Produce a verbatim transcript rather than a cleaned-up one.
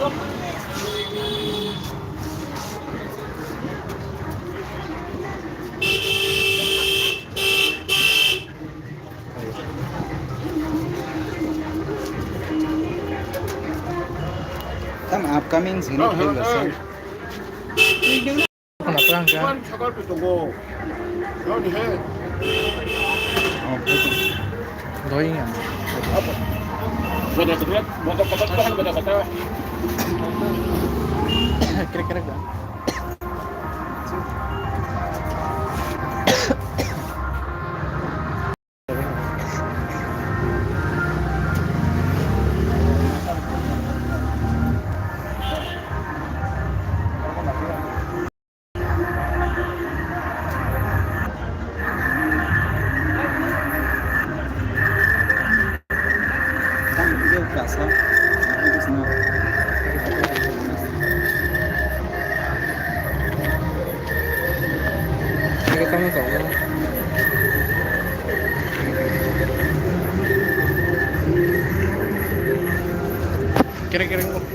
Tam upcoming sini. Oh, film oh, dasar. Oh. Khna phrang kha. Doi ang. Krek krek da. Kere kere.